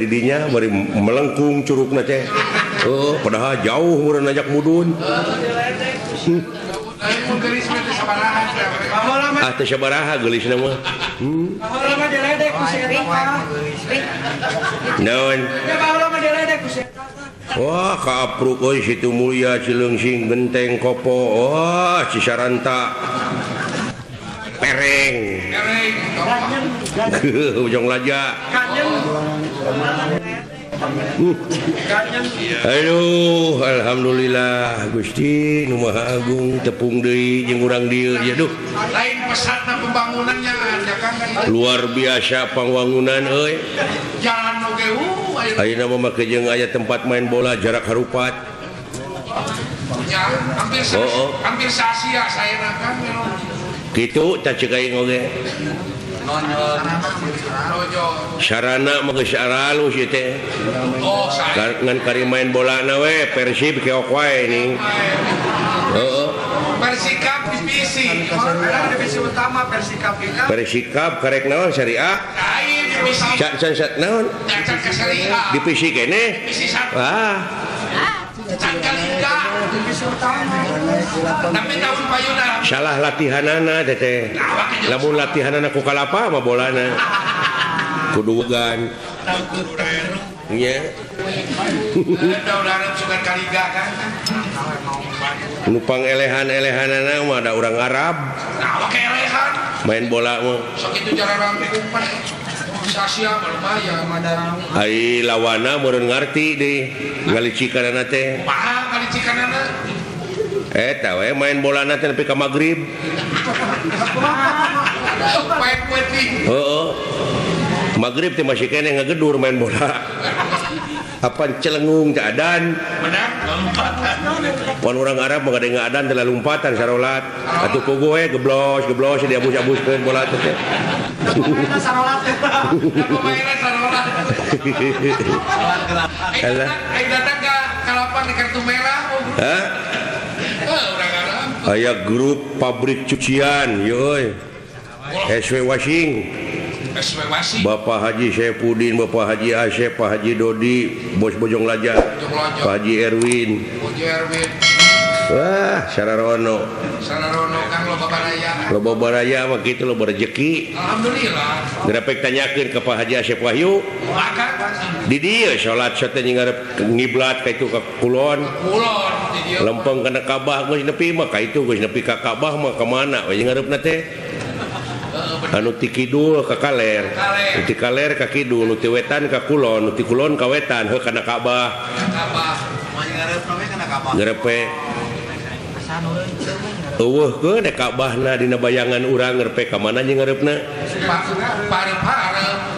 di dinya bari melengkung curugna teh. Oh, padahal jauh meureun ajak mudun. Ah teh sabaraha geulisna mah. Naon? Wah, kaapruk euy Situ Mulia, Cileungsing, Genteng, Kopo. Wah, Cisaranta. Pereng. Ujung Laja. Aduh, alhamdulillah Gusti Nu Maha Agung tepung deui jeung urang dieu ya duh. Lain pesatna pembangunannya ya Kang. Luar biasa pangwangunan euy. Jalan oge ayeuna mah make jeung aya tempat main bola jarak harupat. Ya, hampir hampir se-Asia saena kan. Kitu tah ceuk aing oge. Sarana mah geus aralus ieu teh. Ngan kari main bola na we Persib keok wae nih. Heeh. Persikap divisi. Divisi utama Persikap. Persikap karek naon Serie A? Can can naon? Can ka Serie A. Divisi keneh. Divisi 1. Ah. Can ka Liga. Divisi utama. Tapi tahun payuna. Salah latihanana teh. Lamun latihanana ku kalapa mah bolana. Kudu wegan. Nya. Nupang elehan-elehanana mah ada urang Arab. Main bola mah. Ai lawana meureun ngarti deui ngalicikanana teh. Eta we main bolana teh nepi ka magrib. Heeh. Magrib teh masih keneh ngagedur main bola. Apan celengung teh adan. Pon urang Arab mah gade adan teh lompatan sarolat. Atuh puguh we geblos geblos diabus-abuskeun bola teh. Pemainna sarolat. Aing datang ka kalapang di kartu merah. Hah? Aya grup pabrik cucian, yeuy. SW Washing. Bapak Haji Saipudin, Bapak Haji Asep, Pak Haji Dodi, Bos Bojong Laja, Pak Haji Erwin. Wah, Sararono. Sararono Kang loba baraya. Loba baraya mah kitu loba rezeki. Alhamdulillah. Gerepek tanyakeun ka Pak Haji Asep Wahyu. Di dieu salat teh ngarep ngiblat ka itu ka kulon. Kulon di dieu. Lempeng kana Ka'bah geus nepi mah ka itu geus nepi ka Ka'bah mah ka mana we ngarepna teh. Anu ti kidul ka kaler, nu ti kaler ka kidul, nu ti wetan ka kulon, nu ti kulon ka wetan heuh kana Ka'bah. Ka'bah. Ngarepe. Eueuh keun Ka'bahna dina bayangan urang ngarepe ka mana jeung ngareupna?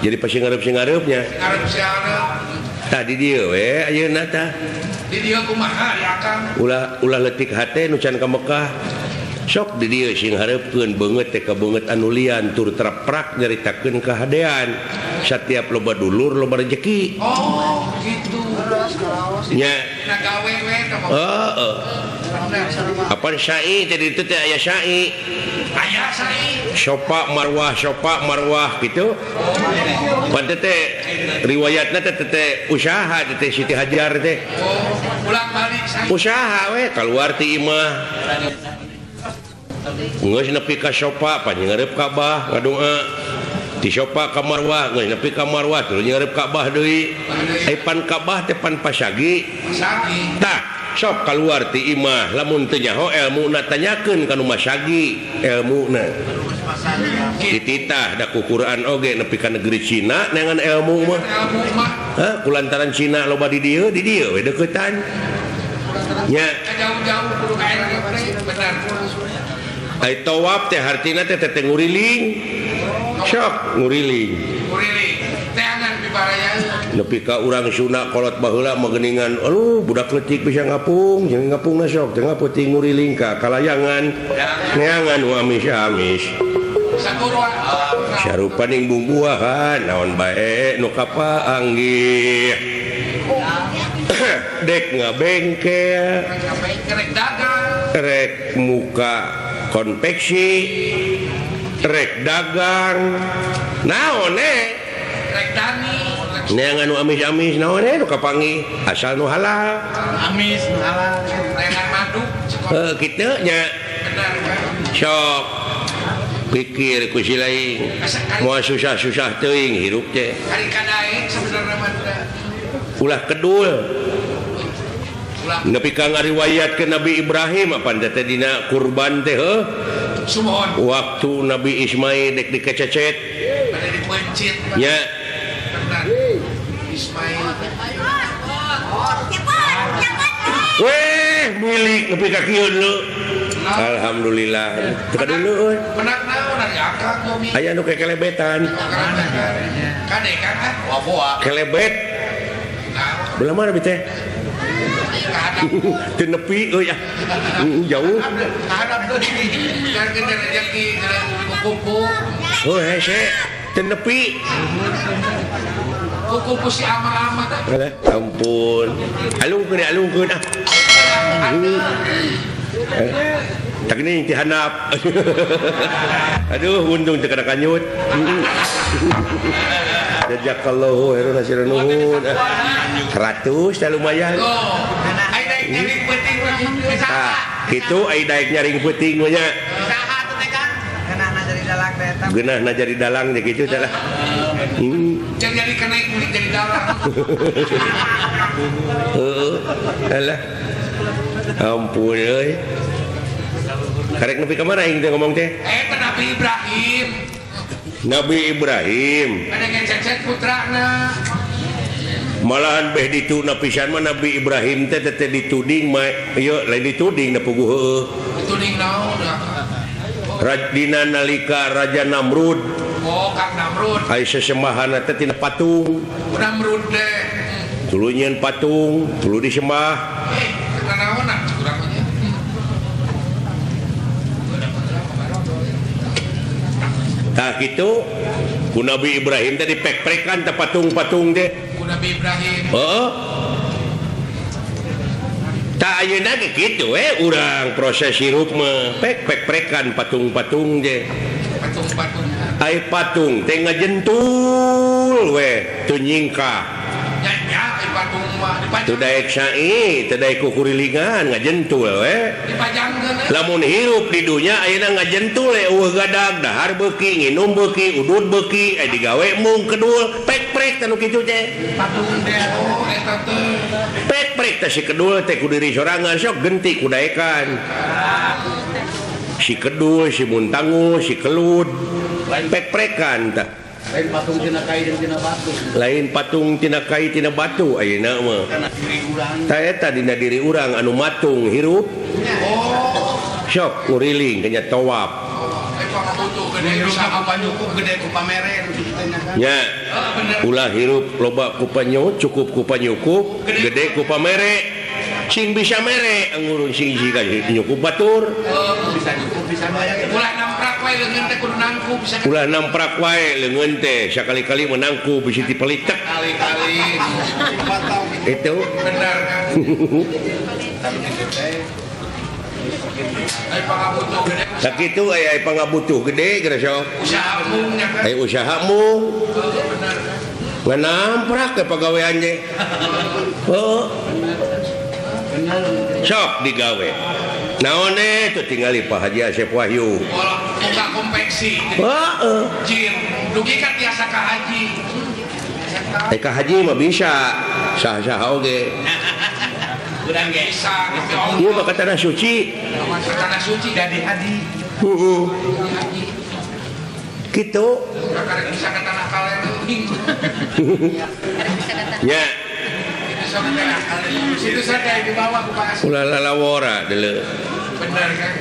Jadi pasti ngarep sing ngareupnya. Ngarep sing ngarep. Tah di dieu we ayeuna tah. Di dieu kumaha ya Kang? Ulah ulah leutik hate nu can ka Mekah. Sok di dieu sing hareupkeun beungeut teh ka beungeut anu lian tur traprak nyaritakeun kahadean. Satiap loba dulur loba rejeki. Oh, gitu. Nya. Na gawe we teh. Heeh. Apa syai tadi itu teh aya syai. Aya syai. Sopa marwah gitu. Pan teh riwayatna teh teh usaha teh Siti Hajar teh. Oh, ulang balik syai. Usaha we kaluar ti imah. Geus nepi ka sopa pan ngarep Ka'bah ngadoa. Ti sopa ka marwah geus nepi ka marwah tuluy ngarep Ka'bah deui. Ai pan Ka'bah teh pan pasagi. Pasagi. Tah sok kaluar ti imah lamun teu nyaho elmuna tanyakeun ka nu masagi elmuna. Dititah da ku Quran oge nepi ka negeri Cina neangan elmu mah. Hah kulantaran Cina loba di dieu we deuketan. Nya jauh-jauh kudu ka benar. Ai tawaf teh hartina teh teh nguriling. Sok nguriling. Nguriling. Teangan pibaraya. Nepi ka urang Sunda kolot baheula mah geuningan, aduh budak leutik bisa ngapung, jeung ngapungna sok teh ngaputing nguriling ka kalayangan. Neangan nu amis-amis. Sarupaning bumbuahan naon bae nu kapaanggih. Dek ngabengkel. Rek muka konveksi, rek dagang, naon rek tani, Neangan nu amis-amis naon nu kapanggih asal nu halal. Amis nu halal. Neangan madu. Heuh kitu nya. Benar kan? Sok pikir ku si lain. Moal susah-susah teuing hirup teh. Kari kadaek sebenarnya mah ulah kedul. Nepi ka ngariwayatkeun Nabi Ibrahim apan teh dina kurban teh heuh. Waktu Nabi Ismail dek dikececet. Bade dipencit. Nya. Ismail. Weh, milik nepi ka kieu dulu. Alhamdulillah. Teu ka dulu euy. Menak naon ari akak gomi. Aya nu kekelebetan. Kade kan ah, boa. Kelebet. Belah mana bi teh? Teu nepi euy ah. Jauh. Hadap deui. Kan gede rezeki kuku. Oh hese, teu nepi. Kuku si ama-ama teh. Ampun. Alungkeun alungkeun ah. Tak ini ti handap. Aduh, untung teu kana kanyut. Jazakallahu khairan hasilun nuhun. 100 teh lumayan. Ai daek nyaring peuting mah Tah, kitu ai daek nyaring peuting mah nya. Saha tuh teh Kang? Geunahna jadi dalang teh eta. Geunahna jadi dalang teh kitu teh lah. Jangan jadi kena kulit jadi dalang. Heeh. Alah. Ampun euy. Karek nepi ka mana aing teh ngomong teh? Eta Nabi Ibrahim. Nabi Ibrahim. Ada ngececet putrana. Malahan beh dituna pisan mah Nabi Ibrahim teh teh dituding mah ieu lain dituding da puguh heueuh. Dituding naon? Dina nalika Raja Namrud. Oh, Kang Namrud. Ai sesembahanna teh tina patung. Namrud teh. Tuluy nyieun patung, tuluy disembah. Naon urang mah nya. Tah kitu ku Nabi Ibrahim teh dipek-pekan teh patung-patung teh. Ku Nabi Ibrahim. Heeh. Tah ayeuna ge kitu we urang proses hirup mah pek-pek-prekan patung-patung teh. Patung-patung. Ai patung teh ngajentul we teu nyingkah. Nya ai patung mah dipajang. Teu daek sai, teu daek kukurilingan ngajentul we. Dipajangkeun. Lamun hirup di dunya ayeuna ngajentul we eueuh gadag dahar beuki nginum beuki udud beuki ai digawe mung kedul pek-prek teh nu kitu teh. Patung teh oh eta teh. Pek-prek teh si kedul teh ku diri sorangan sok genti ku daekan. Si kedul, si muntangu, si kelud pek-prekan tah. Lain patung tina kai jeung tina batu. Lain patung tina kai tina batu ayeuna mah. Tah eta dina diri urang anu matung hirup. Oh. Sok nguriling nya tawaf. Ai pangabutuh gede usaha panyukup gede ku pamere nya. Ulah hirup loba ku panyu, cukup ku panyukup, gede ku pamere. Sing bisa mere ngurung sing jiga nyukup batur. Bisa nyukup bisa bayar. Ulah namprak wae leungeun teh kudu nangkup bisa. Ulah namprak wae leungeun teh sakali-kali menangkup bisi dipelitek. Kali-kali. Itu benar kan. Ai pangabutuh gede. Sakitu aya pangabutuh gede geura sok. Usaha mung nya kan. Ai usaha mung. Benar. Nganamprak ke pagawean ge. Heuh. Sok digawe. Naon teh tingali Pak Haji Asep Wahyu. Buka konveksi. Heeh. Jin, dugi kan biasa ka haji. Ka haji mah bisa. Sah-sah oge. Urang ge bisa. Ieu mah ka tanah suci. Ka tanah suci jadi haji. Heeh. Kitu. Karek bisa ka tanah kaler. Nya. Itu saya dibawa ku Pak Asep. Ulah lalawora deuleu. Bener kan?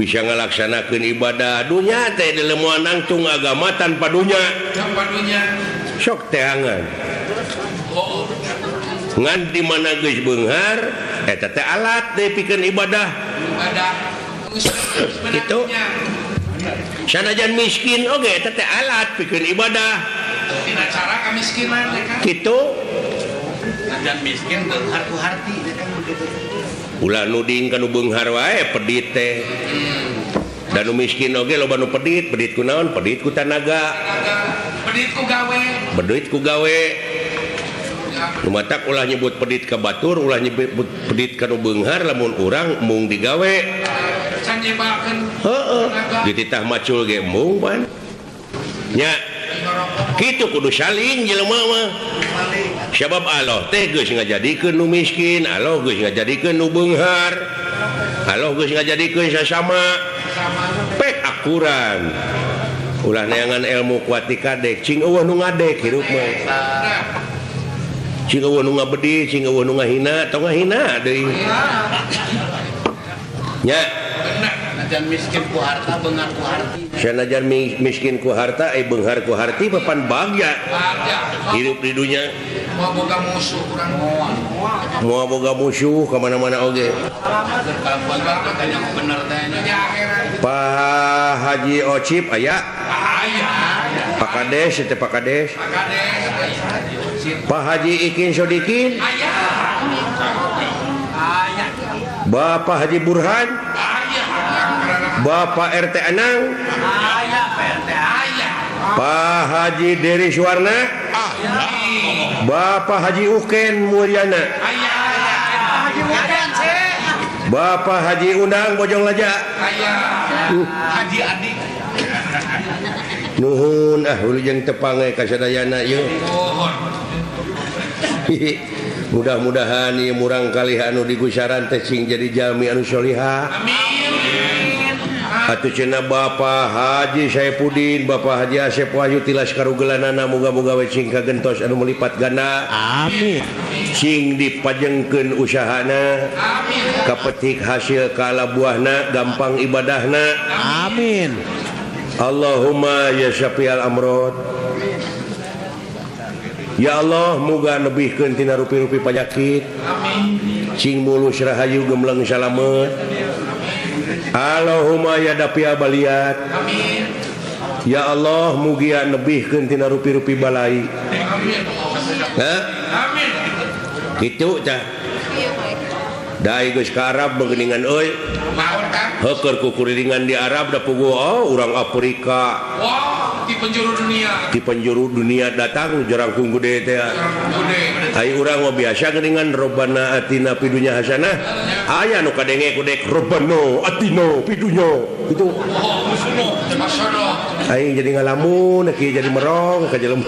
Bisa ngalaksanakeun ibadah dunya teh deuleu moal nangtung agama tanpa dunya. Tanpa dunya. Sok teangan. Oh. Ngan di mana geus beunghar eta teh alat teh pikeun ibadah. Ibadah. Kitu. Sanajan miskin oge eta teh alat pikeun ibadah. Tina cara kamiskinan teh kan. Kitu. Dan miskin beunghar ku harti kan begitu. Ulah nuding ka nu beunghar wae pedit teh. Dan nu miskin oge loba nu pedit, pedit ku naon? Pedit ku tanaga. Pedit ku gawe. Berduit ku gawe. Nu matak ulah nyebut pedit ka batur, ulah nyebut pedit ka nu beunghar lamun urang mung digawe. Can nyebakeun. Heeh. Dititah macul ge mung pan. Nya. Kitu kudu saling jelema mah. Sabab Allah teh geus ngajadikeun nu miskin, Allah geus ngajadikeun nu beunghar. Allah geus ngajadikeun sasama. Pek akuran. Ulah neangan ilmu kuat ti kadek, cing eueuh nu ngadek hirup mah. Cing eueuh nu ngabedi, cing eueuh nu ngahina, tong ngahina deui. Nya. Sanajan miskin ku harta beunghar ku harti. Sanajan miskin ku harta eh beunghar ku harti papan bagja. Hirup di dunya. Moal boga musuh urang moal. Moal boga musuh ka mana-mana oge. Pak Haji Ocip aya? Aya. Pak Kades teh Pak Kades. Pak Kades. Pak Haji Ikin Sodikin? Aya. Aya. Bapak Haji Burhan? Aya. Bapak RT Anang? Aya, RT aya. Pak Haji Dery Suwarna? Aya. Bapak Haji Uken Mulyana? Aya. Haji Uken Bapak Haji Undang Bojong Laja? Aya. Haji Adi. Nuhun ah wilujeng tepang ka sadayana ieu. Mudah-mudahan ieu murang kalih anu digusaran teh cing jadi jalmi anu sholihah. Amin. Atuh cenah Bapak Haji Saipudin, Bapak Haji Asep Wahyu tilas karugelanana muga-muga we cing kagentos anu melipat ganda. Amin. Cing dipajengkeun usahana. Amin. Kapetik hasil kala buahna, gampang ibadahna. Amin. Allahumma ya syafi'al amrod. Ya Allah, muga nebihkeun tina rupi-rupi panyakit. Amin. Cing mulus rahayu gemleng salamet. Allahumma ya dafi'al baliat. Amin. Ya Allah, mugia nebihkeun tina rupi-rupi balai. Amin. Hah? Amin. Kitu tah. Dai geus ka Arab beugeuningan euy. Heukeun kukurilingan di Arab da puguh oh urang Afrika. Wah, di penjuru dunia. Di penjuru dunia datang jarangkung gede teh. Ai urang mah biasa geuningan robbana atina fid dunya hasanah. Aya nu kadenge kudek robbana atina fid dunya gitu. Oh, aing jadi ngalamun, kieu jadi merong ka jelema.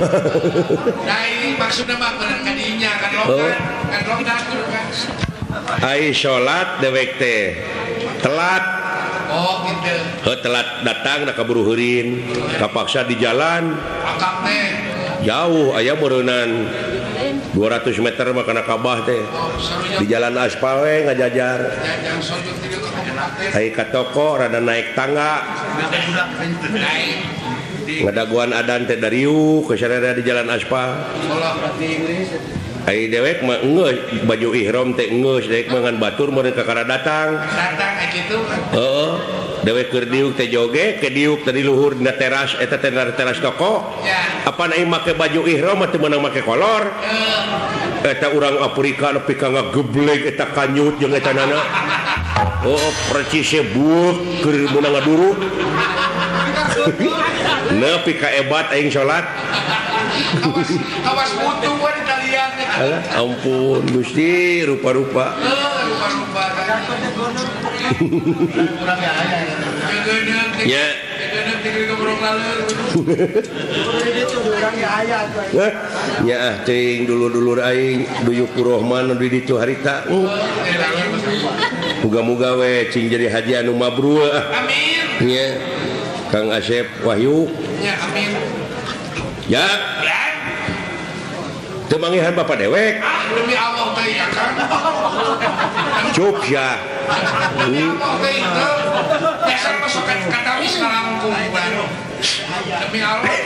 Dai maksudna mah bener ka dinya kan lokan, kan lokan kan. Ai salat dewek teh telat. Oh gitu. Heuh telat datang da kaburu heurin, kapaksa di jalan. Akak teh. Jauh aya meureunan 200 meter mah kana Kabah teh. Di jalan aspal we ngajajar. Ai ka toko rada naik tangga. Ngadaguan adan teh dariuk ke sararea di jalan aspal. Ai dewek mah geus baju ihram teh geus dewek mah ngan batur meureun kakara datang. Datang aya kitu. Heeh. Dewek keur diuk teh joge, ke diuk teh di luhur dina teras eta teh teras toko. Apan aing make baju ihram mah teu meunang make kolor. Eta urang Afrika nepi ka ngageblek eta kanyut jeung eta nana. Oh, percise buuk keur meunang ngaduru. Nepi ka ebat aing salat. Awas, awas butuh we di talian. Alah, ampun Gusti, rupa-rupa. Rupa-rupa. Ya. Ya ah teuing dulur-dulur aing Duyuk Rohman nu di ditu harita. Muga-muga we cing jadi haji anu mabrur. Amin. Nya. Kang Asep Wahyu. Ya, amin. Ya. Teu manggihan bapak dewek. Ah, demi Allah teh ya kan. Cuk ya. Demi Allah teh itu. Dasar pasukan katawis ngalangkung baru. Demi Allah.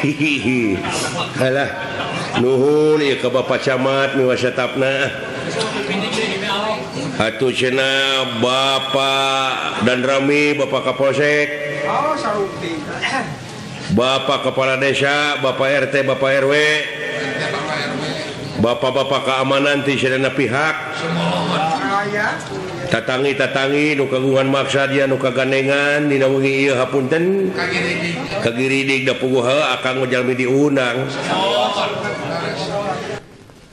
Alah. Nuhun ieu ka Bapak Camat miwasatapna. Atuh cenah Bapak dan Rami, Bapak Kapolsek. Oh, sarupi. Bapak Kepala Desa, Bapak RT, Bapak RW, Bapak-bapak keamanan ti sadayana pihak. Tatangi-tatangi nu kagungan maksad ya nu kagandengan dina wengi ieu hapunten kagiridig da puguh akang mah jalmi diundang.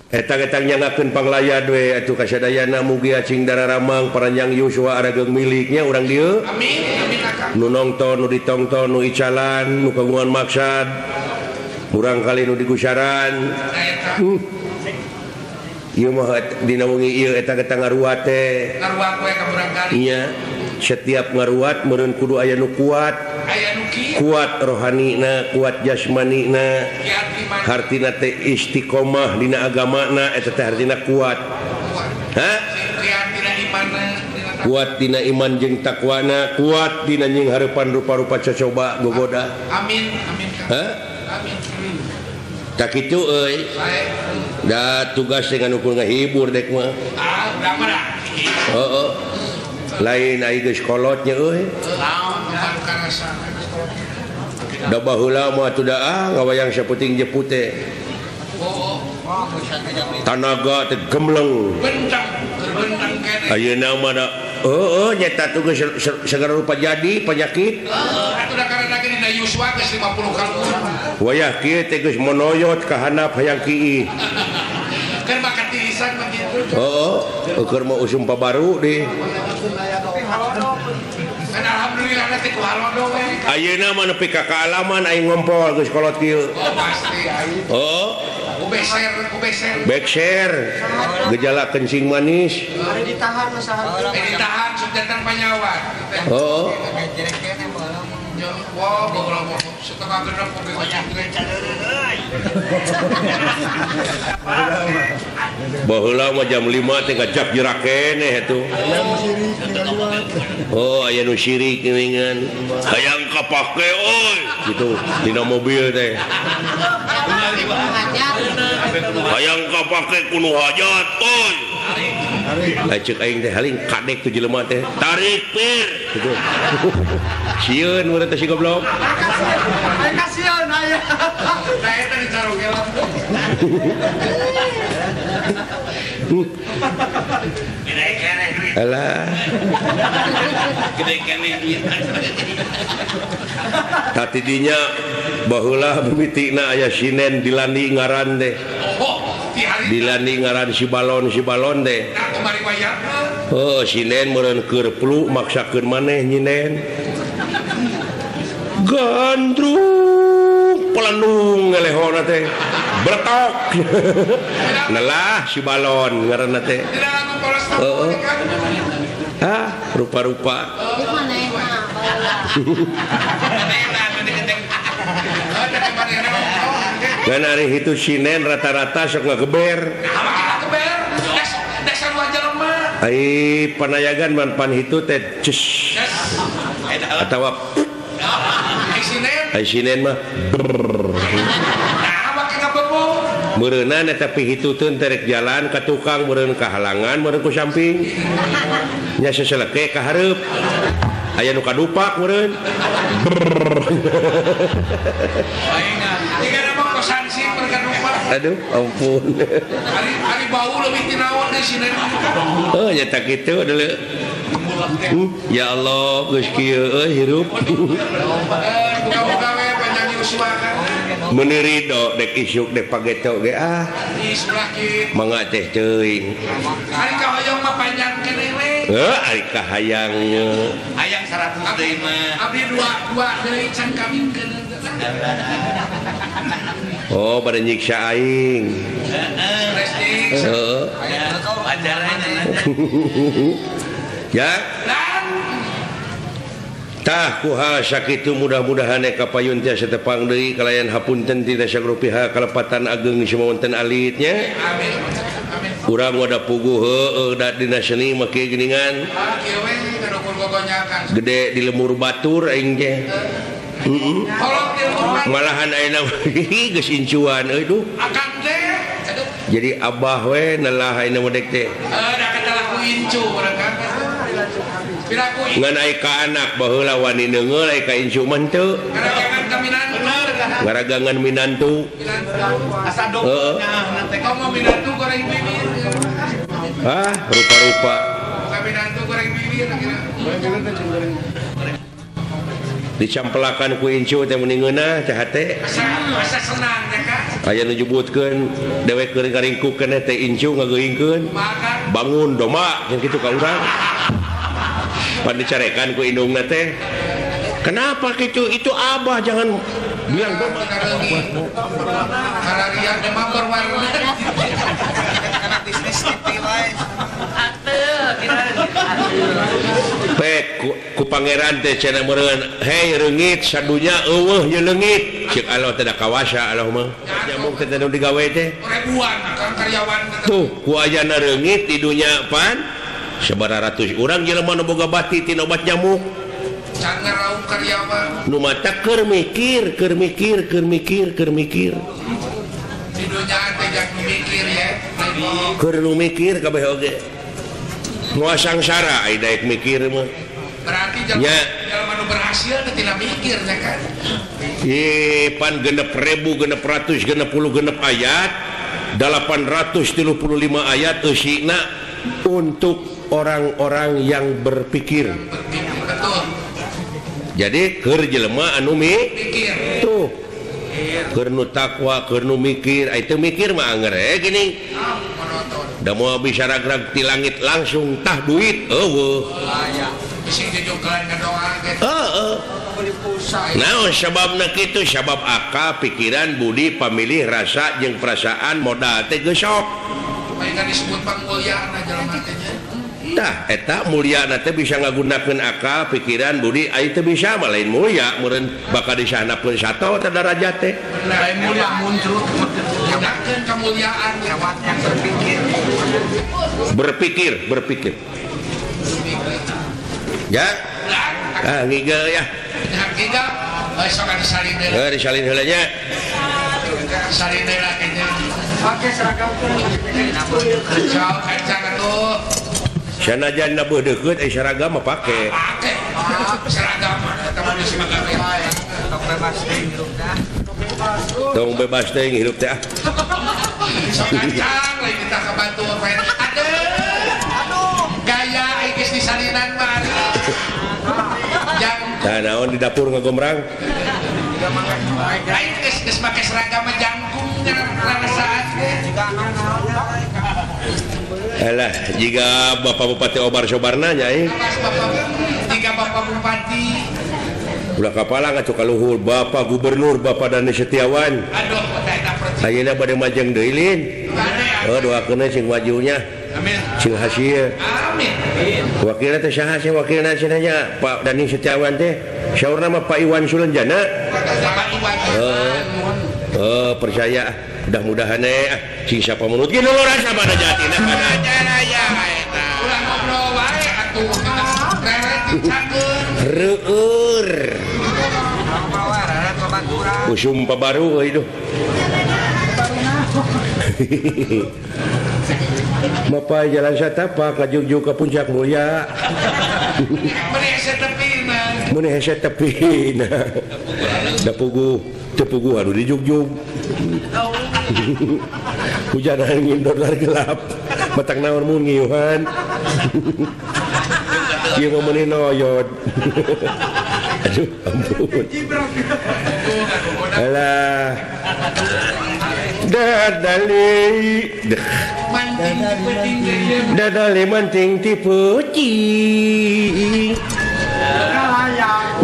Etang-etang nyangakeun panglayad we atuh kasadayana mugi acing dararamang paranjang yuswa arageung miliknya urang dieu. Amin amin akang. Nu nongton nu ditongton nu icalan nu kagungan maksad murang kali nu digusaran. Ieu mah dina wengi ieu eta eta ngaruat teh. Ngaruat we ka murang kali. Nya, setiap ngaruat meureun kudu aya nu kuat. Aya nu kieu. Kuat rohanina, kuat jasmanina. Hartina teh istiqomah dina agamana eta teh hartina kuat. Hah? Kuat dina iman jeung takwana, kuat dina nying hareupan rupa-rupa cocoba gogoda. Amin amin. Hah? Amin. Tak kitu euy. Da tugas dengan ukur ngahibur dek mah. Ah, urang mah da. Heeh. Lain ai geus kolotnya euy. Naon karasa. Da baheula mah atuh da ah ngawayang saputing jeput teh. Tanaga teh gemleng. Bentang, bentang keneh. Ayeuna mah da heueuh nyeta tuh geus segala rupa jadi penyakit. Heeh, atuh da karena ge dina yuswa geus 50 kali. Wayah kieu teh geus monoyot ka handap hayang kiih. Keur mah katilisan mah kitu. Heeh, keur mah usum pabaru deh. Kan alhamdulillah teh ku halodo we. Ayeuna mah nepi ka kaalaman aing ngompol geus kolot kieu. Oh pasti aing. Heeh. Ku beser, ku beser. Beser. Gejala kencing manis. Ada ditahan mah saha. Ditahan sujantan panyawan. Heeh. Wah, bawa setengah genep oge baheula mah jam 5 teh ngajak jerak keneh atuh. Oh, aya nu sirik geuningan. Hayang kapake euy gitu dina mobil teh. Hayang kapake kuno hajat euy. Lah ceuk aing teh haling kadek tu jelema teh. Tarik pir gitu. Sieun urang teh si goblok. Kasihan aya. Da eta dicaroge lah. Gede keneh duit. Alah. Gede keneh duit. Tah tidinya baheula mimitina aya sinen dilandi ngaran teh. Dilandi ngaran si balon teh. Oh, sinen meureun keur plu maksakeun maneh nyinen. Gandrung pelendung ngelehona teh. Bertok. Nelah si balon ngaranna teh. Heeh. Ah, rupa-rupa. Dan hari itu sinen rata-rata sok ngageber. Ai panayagan man pan hitu teh ces. Atawa ai sinen mah brrrr. Meureunna eta pihituteun terek jalan ka tukang meureun kahalangan meureun ku samping. Nya seseleke ka hareup. Aya nu kadupak meureun. Aduh, ampun. Ari bau leuwih ti naon deui sinen. Oh, nya tak kitu deuleu. Ya Allah, geus kieu euy hirup. Buka-buka we panjang yuswa kan. Meuni rido dek isuk dek pageto ge ah. Mangga teh teuing. Ari kahoyong mah panjang keneh we. Heuh, ari kahayang. Hayang 100 deui mah. Abdi dua deui can kawinkeun. Oh, pada nyiksa aing. Heeh. Ya. Tah kuha sakitu mudah-mudahan kapayun tiasa tepang deui kalayan hapunten ti sagrupiha kalepatan ageng sumawonten alitnya. Amin. Urang wadah puguh heueuh da dina seni mah kieu geuningan. Gede di lemur batur aing teh. Heeh. Malahan ayeuna geus incuan euy duh. Akang teh. Jadi abah we nelah ayeuna mah dek teh. Da kata laku incu urang kan. Ngan ai ka anak baheula wani neungeul ai ka incu mah henteu. Ngaragangan minantu. Asa Heeh. Komo minantu goreng bibir. Ah, rupa-rupa. Dicampelakan ku incu teh meni ngeunah teh hate. Asa senang teh Kang. Aya nu nyebutkeun dewek keur ngaringkuk keneh teh incu ngageuingkeun. Bangun domba jeung kitu ka urang. Pan dicarekan ku indungna teh. Kenapa kitu? Itu abah jangan bilang domba. Kararian demam berwarna. Karena bisnis TV wae. Pek ku pangeran teh cenah meureun, hei reungit sadunya eueuh ye leungit. Ceuk Allah teh da kawasa Allah mah. Nyamuk teh nu digawe teh. Ribuan kang karyawan teh. Tuh ku ayana reungit di dunya pan sabaraha ratus urang jelema nu boga bati tina obat nyamuk. Can ngaraung karyawan. Nu mata keur mikir, keur mikir, keur mikir, keur mikir. Di dunya teh jangan mikir ya. Keur nu mikir kabeh oge. Moal sangsara ai daek mikir mah. Berarti jelema nu berhasil teh tina mikir nya kan. Ye pan 6.666 ayat 835 ayat eusina untuk orang-orang yang berpikir. Betul. Jadi keur jelema anu mikir. Tuh. Keur nu takwa, keur nu mikir, ai teu mikir mah anger gini. Da moal bisa ragrag ti langit langsung tah duit eueuh. Bisi jujungkelan ngadoa ge. Heeh. Naon sababna kitu? Sabab akal, pikiran, budi, pamilih, rasa jeung perasaan modal teh geus sok. Bae disebut pangmulyana jelema teh nya. Tah eta mulyana teh bisa ngagunakeun akal, pikiran, budi, ai teu bisa mah lain mulya meureun bakal disahanapeun sato teh darajat teh. Lain mulya muncrut. Gunakeun kemuliaan lewat yang berpikir. Berpikir, berpikir. Ya. Ah ngigel ya. Ngigel. Sok anu salin heula. Heuh disalin heula nya. Salin heula kayaknya. Pake seragam Sok kacang atuh. Sanajan nabuh deukeut ai seragam mah pake. Pake. Seragam mah eta mah geus magawe. Tong bebas teh hirup teh. Tong bebas teh hirup teh. Sok kacang lain kita ka batur we. Aduh. Aduh. Gaya ai geus disalinan mah ari. Jangkung. Tah naon di dapur ngagombrang? Lain geus make seragam mah jangkung rarasaan ge. Alah, jika Bapak Bupati Obar Sobarna nya euy. Jika Bapak Bupati. Ulah kapala ngacu ka luhur Bapak Gubernur Bapak Dani Setiawan. Aduh, eta percaya. Ayeuna bade majeng deui lin. Oh, doakeun sing majunya. Amin. Sing hasil. Amin. Wakilna teh saha sih wakilna cenah nya Pak Dani Setiawan teh. Saurna mah Pak Iwan Sulenjana. Pak Iwan. Heeh, percaya. Mudah-mudahan sing siapa menurut ge loloran sabada jatina kana raya eta. Ulah ngobrol wae atuh reret dicakeun. Reueur. Usum pabaru euy duh. Mapai jalan satapak ngajugjug ka puncak mulia. Mun hese tepina. Mun hese tepina. Da puguh, teu puguh anu dijugjug. Hujan angin dolar gelap. Matang naon mun ngiuhan. Ieu mah meuni noyod. Aduh, ampun. Alah. Dadali. Dadali manting ti peucing.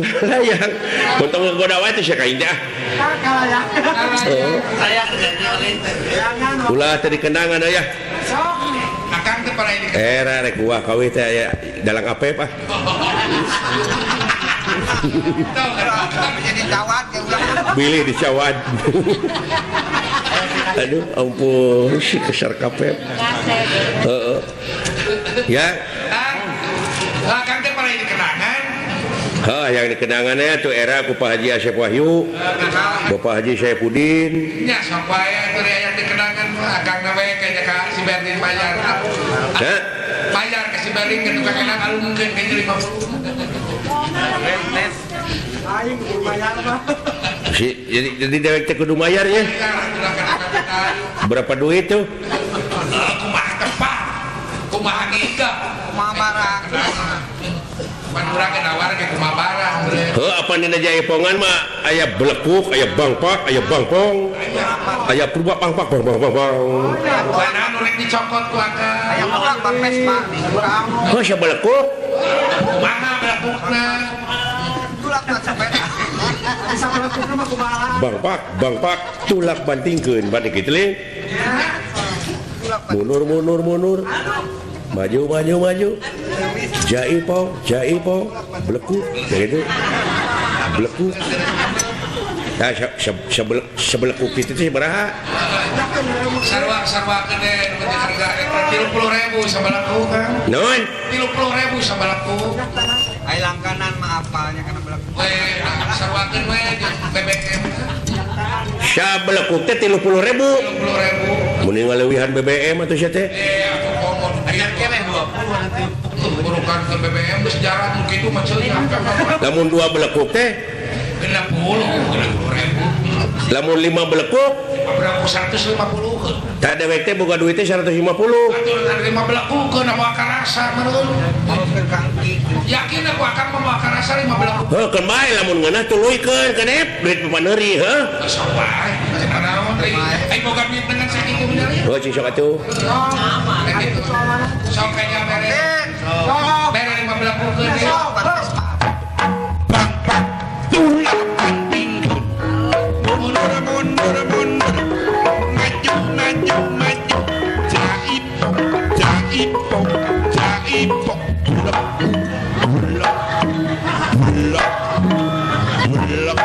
Kalayang. Untung ngagoda wae teh sia ka indah. Kalayang. Ulah teh dikendangan aya. Akang teh para ini. Era rek buah kawih teh aya dalang apep ah. Jadi cawat ya ulah. Bilih dicawat. Aduh, ampun, si kesar kapep. Heeh. Ya. Akang teh para ini kenangan. Hah, yang dikenangannya tuh era ku Pak Haji Asep Wahyu, Bapak Haji Saipudin. Ya, sok wae atuh yang dikenangan akang na we kayaknya ka si Berlin bayar. Hah? Bayar ke si Berlin ke tukang kenang alungkeun kayaknya 50. Aing kudu bayar mah. Si, jadi dewek teh kudu bayar nya. Berapa duit tuh? Kumaha tepat? Kumaha ngiga? Kumaha marah? urang nawar ge kumaha barang. Heuh apa dina jaipongan mah aya belekuk, aya bangpak, aya bangpong. Aya purba pangpak bang bang bang bang. Mana nu rek dicokot ku akang? Aya urang bang Vespa. Heuh sia belekuk. Kumaha belekukna? Tulak mah sepeda. Bisa belekukna mah kumaha? Bangpak, bangpak, tulak bantingkeun bade kitu leuh. Mundur mundur mundur. Maju maju maju. Jaipong, jaipong, belekuk gitu. Belekuk. Nah, sebelekuk itu teh sabaraha? Sarua gede nu harga eta 30.000 sabalekuk Kang. Naon? 30.000 sabalekuk. Ai langganan mah apalnya kana belekuk. We saruakeun we jeung BBM. Sabalekuk teh 30.000. 30.000. Mun ngaleuwihan BBM atuh sia teh. Eh atuh komo aya keneh 20 nanti. Burukan ke BBM geus jarang nu kitu mah ceuk. Lamun 2 belekuk teh 60.000. Lamun 5 belekuk berapa 150. Tah dewek teh boga duit teh 150. Atuh 5 belekuk keun moal karasa meureun. Yakin aku akan moal karasa 5 belekuk. Heuh keun bae lamun ngeunah tuluykeun kenep duit papaneuri heuh. Sok wae naon deui. Ai boga duit dengan sakitu bener ya. Heuh cing sok atuh. Sok kaya mere. Mere 5 belekuk keun deui. Tulak bantingkeun. Mundur mundur mundur. Maju maju maju. Jaipong jaipong jaipong. Bulek bulek bulek bulek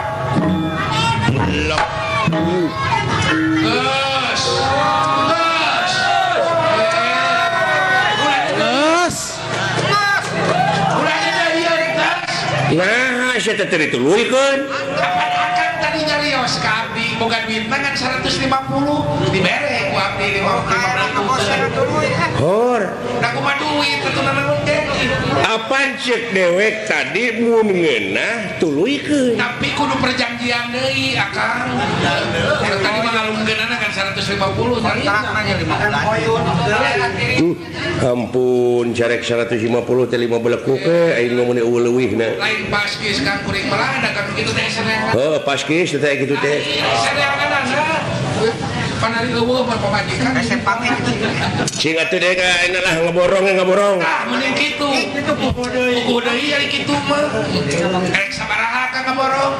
bulek. Geus. Geus. Geus. Ulah ieu geus. Nah, sia teh dituluykeun. Kapan akang tadi nyarios ka abdi boga duitna ngan 150 dibere ku abdi 50. Hor. Da kumaha duit atuh naon ge. Apan ceuk dewek tadi mun ngeunah tuluykeun. Tapi kudu perjanjian deui akang. Tadi mah ngalungkeunana kan 150 tadi. Kontrakna nya 15. Ampun carek 150 teh 5 belekuk we aing mah meuni eueuh leuwihna. Lain paskis kang kuring malah da kang kitu teh saneangan. Heuh paskis teh kitu teh. Saneanganana. Panari eueuh mah pamajikan. Resep pamit. Cing atuh deui ka ayeuna lah ngaborong ngaborong. Tah meuning kitu. Kitu puguh deui. Puguh deui ari kitu mah. Rek sabaraha ka ngaborong?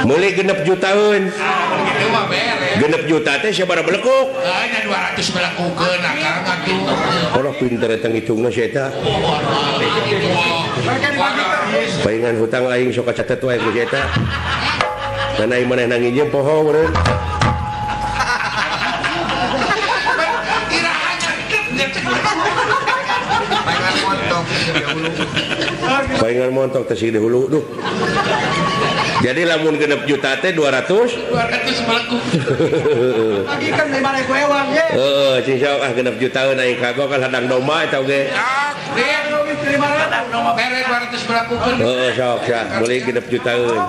Meuli 6 jutaan. Ah, kitu mah beres. 6 juta teh sabaraha belekuk? Heuh nya 200 belekukeun akang atuh. Orang pinter eta ngitungna si eta. Palingan hutang aing sok kacatet wae ku si eta. Dan aing manehna nginjem poho meureun. Palingan montok teh sih dahulu duh. Jadi lamun 6 juta teh 200 200 belekuk. Lagi kan 5.000 ewang ye. Heeh, cing sok ah 6 jutaan aing kagok kan ladang domba eta oge. Mere 200 belekukeun. Heeh, sok sia meuli 6 jutaan.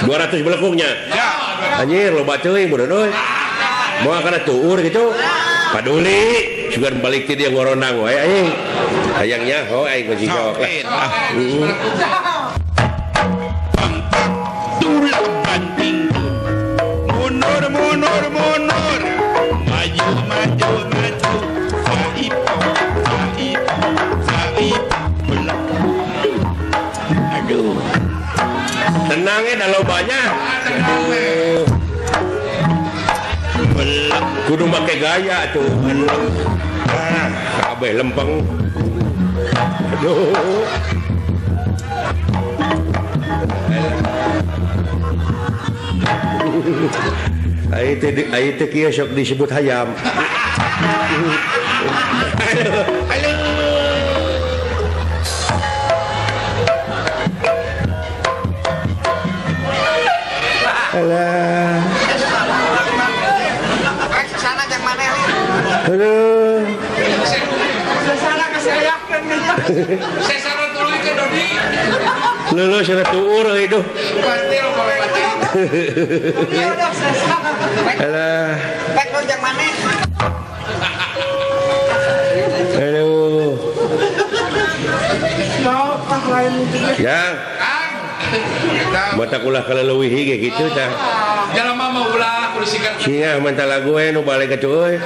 200 belekuknya. Anjir loba teuing bodoh euy. Moal kana tuur gitu. Paduli sugan balik ti dia ngoronang wae aing. Hayang nyaho aing mah cing sok lah. Tulak bantingkeun. Mundur mundur mundur. Maju maju maju. Jaipong jaipong jaipong. Belek. Aduh. Tenang ya dah lobanya. Aduh. Belek. Kudu make gaya tuh. Ah, kabeh lempeng. Aduh. Ai teh kieu sok disebut hayam. Aduh. Aduh. Alah. Rek sesana jeung maneh. Aduh. Sesana kasayakeun. Sesana tuluykeun Dodi. Leuleus cenah tuur euy duh. Pasti lo kalau mati. Alah. Rek nu jeung maneh. Aduh. matak ulah kaleuwihi ge kitu tah. Jalma mah ulah kudu sigar. Sia manta lagu we nu balik atuh euy.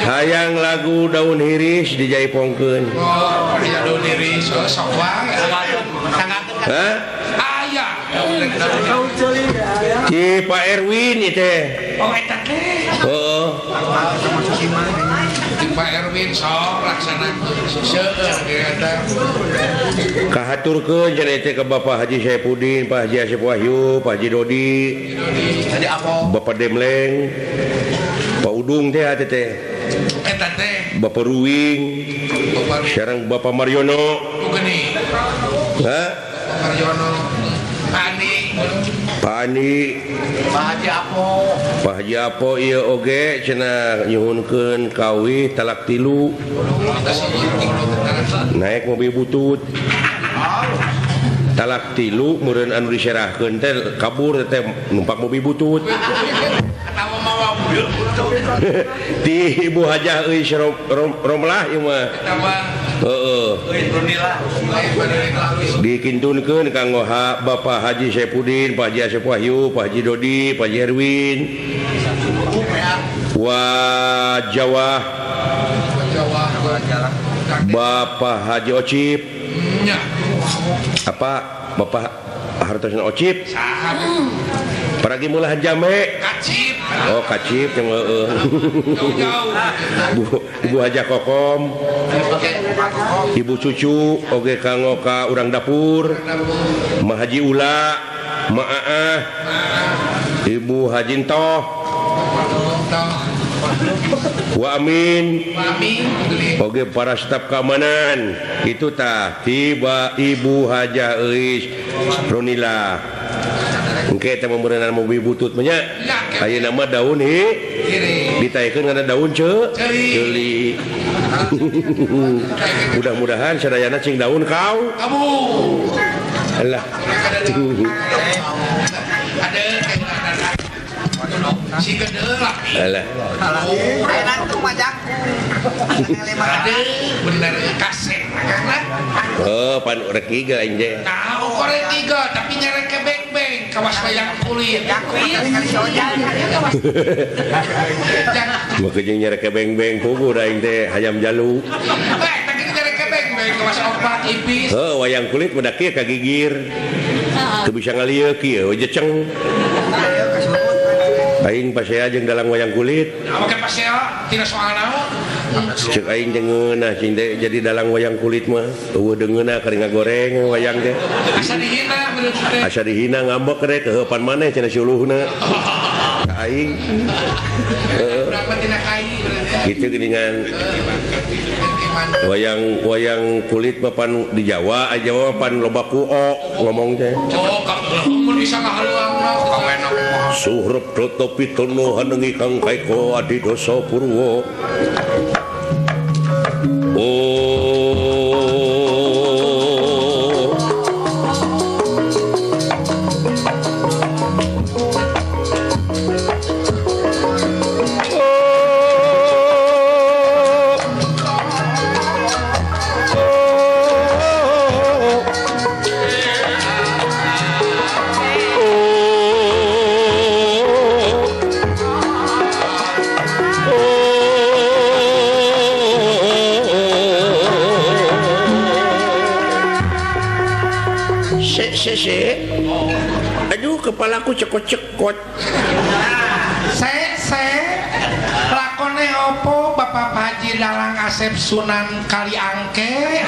Hayang lagu daun hiris dijaipongkeun. Oh, aya daun hiris sok wae. Hah? Aya. Ci Pak Erwin ieu teh. Oh eta teh. Heeh. Ci Pak Erwin sok laksanakeun seueur eta. Kahaturkeun cenah teh ka Bapak Haji Saipudin, Pak Haji Asep Wahyu, Pak Haji Dodi. Tadi apa? Bapak Demleng. Pak Udung teh teh teh. Eta teh. Bapak Ruwing. Sareng Bapak Mariono. Geuning. Hah? Bapak Mariono. Pani. Pani. Pak Haji Apo. Pak Haji Apo ieu oge cenah nyuhunkeun kawih talak tilu. Naik mobil butut. Talak tilu meureun anu diserahkeun teh kabur teh numpak mobil butut. Ti Ibu Hajah euy Romlah ieu mah. Heeh. Dikintunkeun kanggo Bapak Haji Saipudin, Pak Haji Asep Wahyu, Pak Haji Dodi, Pak Haji Erwin. Wa Jawa. Bapak Haji Ocip. Apa Bapak hartosna Ocip? Paragi mulahan jame. Kacip. Oh, kacip yang heeh. Ibu Hajah Kokom. Ibu Cucu oge kanggo ka urang dapur. Ma Haji Ula, Ma Aah. Ibu Haji Entoh. Wa Amin. Oge para staf keamanan. Itu tah tiba Ibu Hajah Euis Ronila. Engke teh meureunan mobil butut mah nya. Ayeuna mah daun hi ditaekeun kana daun ceuli. Mudah-mudahan sadayana cing daun kau. Kamu. Alah. Si gede lah. Alah. Aduh, bener kasih lah. Oh, pan urek tiga aing teh. Nah, urek tiga tapi nyerek ke beng-beng kawas wayang kulit. Maka jeung nyerek ke beng-beng puguh da aing teh hayam jalu. Eh, tadi nyerek ke beng-beng kawas opat ipis. Heuh, wayang kulit mah da kieu kagigir. Teu bisa ngalieu kieu jeceng. Aing pasea jeung dalang wayang kulit. Make pasea tina soal naon? Ceuk aing teh ngeunah cing teh jadi dalang wayang kulit mah. Eueuh deungeunah keur ngagoreng wayang teh. Asa dihina menurut teh. Asa dihina ngambek rek keuheupan maneh cenah si uluhna. Ka aing. Heeh. Kitu geuningan. Wayang wayang kulit mah pan di Jawa, Jawa mah pan loba kuo ngomong teh. Oh, mun bisa ngahaluangna kawenak mah. Suhrep Protopitono hanengi kang kaiko adidosa purwa. Oh. Aduh, kepalaku cekot-cekot. Se lakone opo Bapak Haji Dalang Asep Sunan Kaliangke.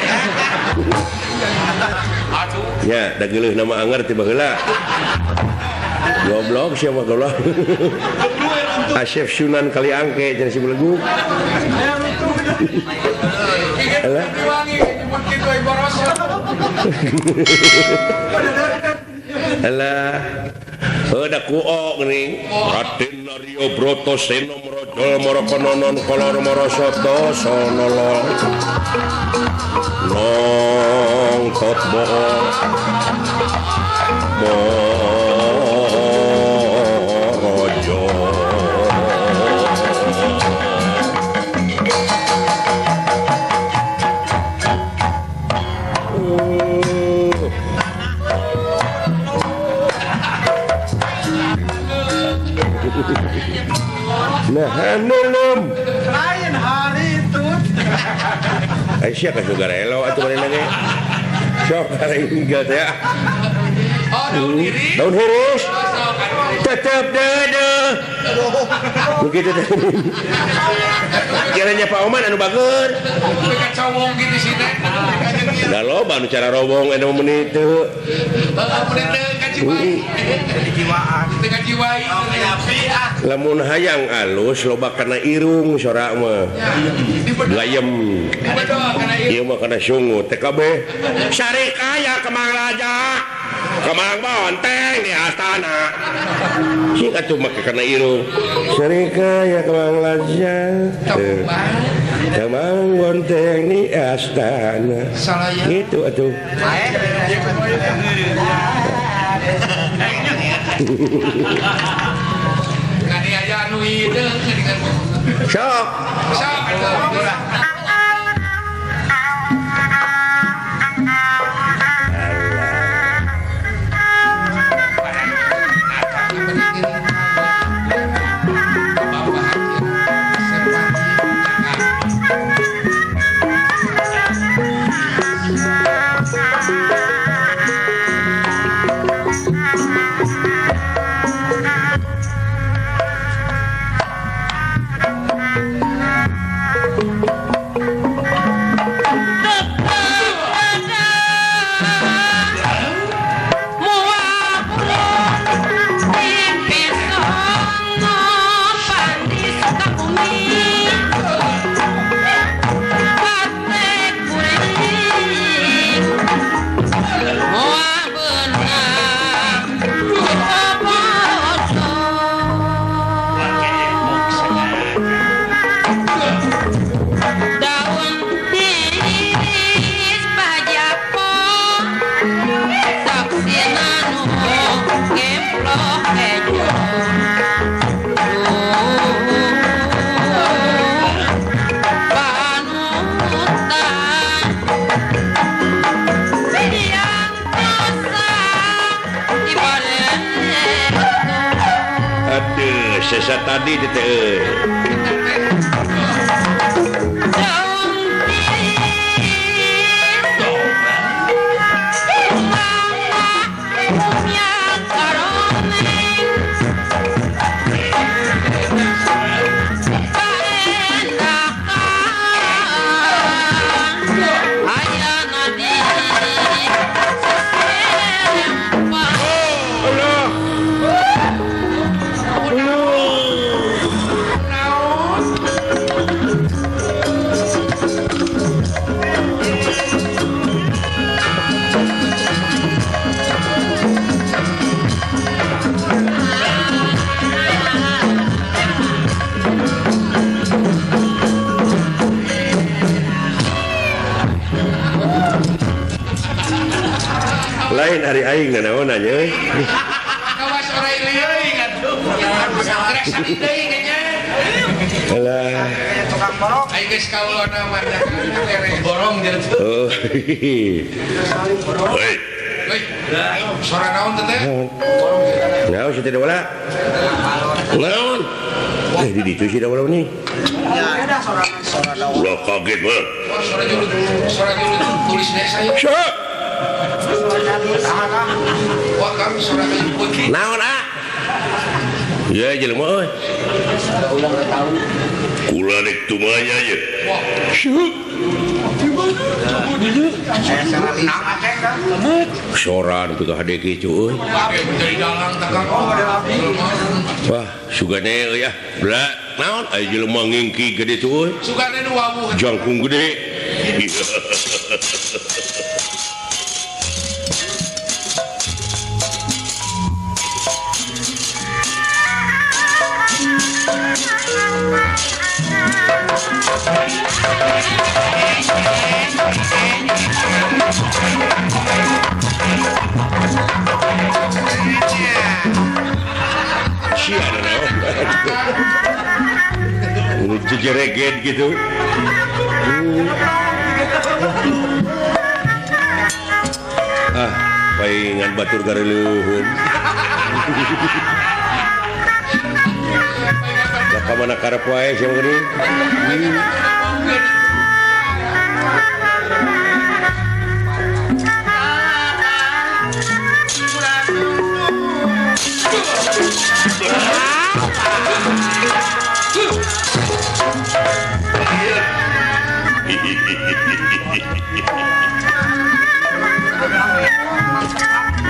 Aduh. Ya, da geuleuh nama anger ti baheula. Goblok sia mah goblok. Asep Sunan Kaliangke cenah si belegu. Alah. Alah. Heuh da kuok geuning. Raden Naryo Bratasena Mrajal Marakononon Kolor Marasata Sanala. Nong tot bohong. Maraja. Hideum. Lain hari itu. Aisyah ka sugarelo atuh manehna ge. Sok karinggal teh. Oh, daun hiris. Daun hiris. Tetep deudeuh. Begitu teh. Kiranya Pak Oman anu bager. Mereka cowong gitu sih teh. Da loba anu cara robong anu meuni teu. Heeh, meuni teu kajiwai. Jiwaan. Teu kajiwai. Lamun hayang alus loba kana irung sora mah. Gayem. Ieu mah kana sungut TKB. Sarikaya Kemang Raja. Kemang Bonteng di astana. Sing atuh make kana irung. Sarikaya Kemang Raja. Kemang Bonteng di astana. Gitu atuh. Sok. Sok atuh. Aduh, sesa tadi teh. Lain hari aing nanaon aja euy. Kawas orai leuy atuh. Rasa deui nya. Alah. Tukang borong. Aing geus kaulona mah borong jeung. Oh. Hei. Hei. Sora naon teh? Naon si teh wala? Naon? Di ditu si wala nih. Ya, sora sora naon. Ulah kaget mah. Sora juru tulis desa ya. Sok. Wah, kami sora putih. Naon ah? Ya jelema euy. Kula rek tumanya ye. Syuk. Sora nu ka hade kitu euy. Wah, sugane euy ah. Bla, naon aya jelema ngingki gede tuh euy. Sugane nu wawuh. Jangkung gede. Jejereget gitu. Ah, paingan batur gareuleun. ka mana karep wae sia geuning.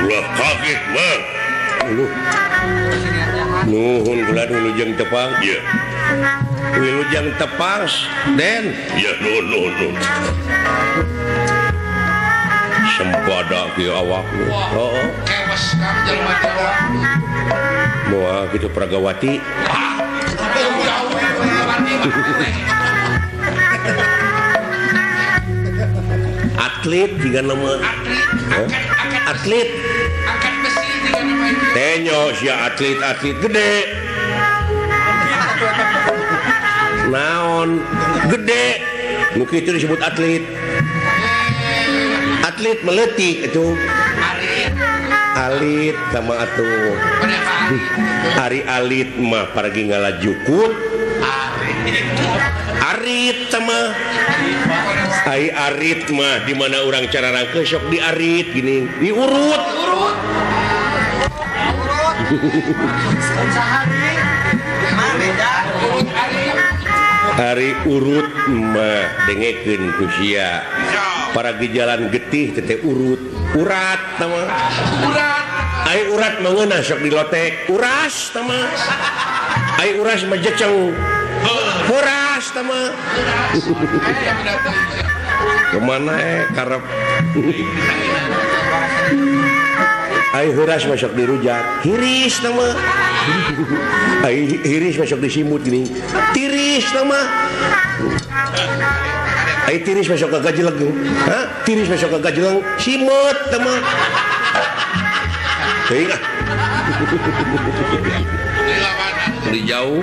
Ulah kaget mah. Nuhun kula wilujeng tepang. Iya. Wilujeng tepang Den. Iya, nuhun nuhun nuhun. Sempada kieu awak. Heeh. Kewas kang jelema teh. Moal kitu Pragawati. Atlet jika nama atlet angkat besi jika nama itu tenyo sia atlet-atlet gede naon gede nu kitu disebut atlet. Atlet meletik itu alit sama atuh ari alit mah paragi ngalajukut arit sama ai arit mah di mana orang cara rangke sok diarit gini diurut urut ari urut mah dengekeun ku sia paragi jalan getih teh urut urat sama urat ai urat mah ngeunah sok dilotek uras sama ai uras mah jeceng horas sama kemana karep ai horas masuk dirujak hiris nama ai hiris masuk disimut gini tiris nama ai tiris masuk ke gajeleng ha tiris masuk ke gajeleng simut nama teuing ah di jauh.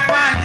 Pak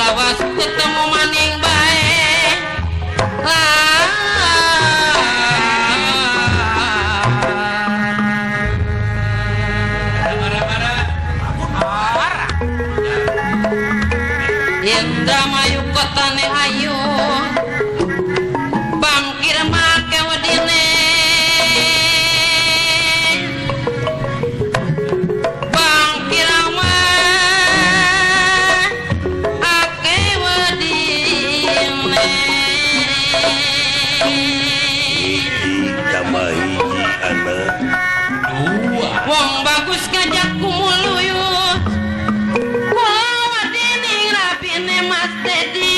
Lawas ketemu maning bae. Indramayu kotane ayu bangkir make wedine bangkir make wedine. Hiji tambah hiji anak dua. Wong bagus ngajak kumuluyut. Mas Dedi.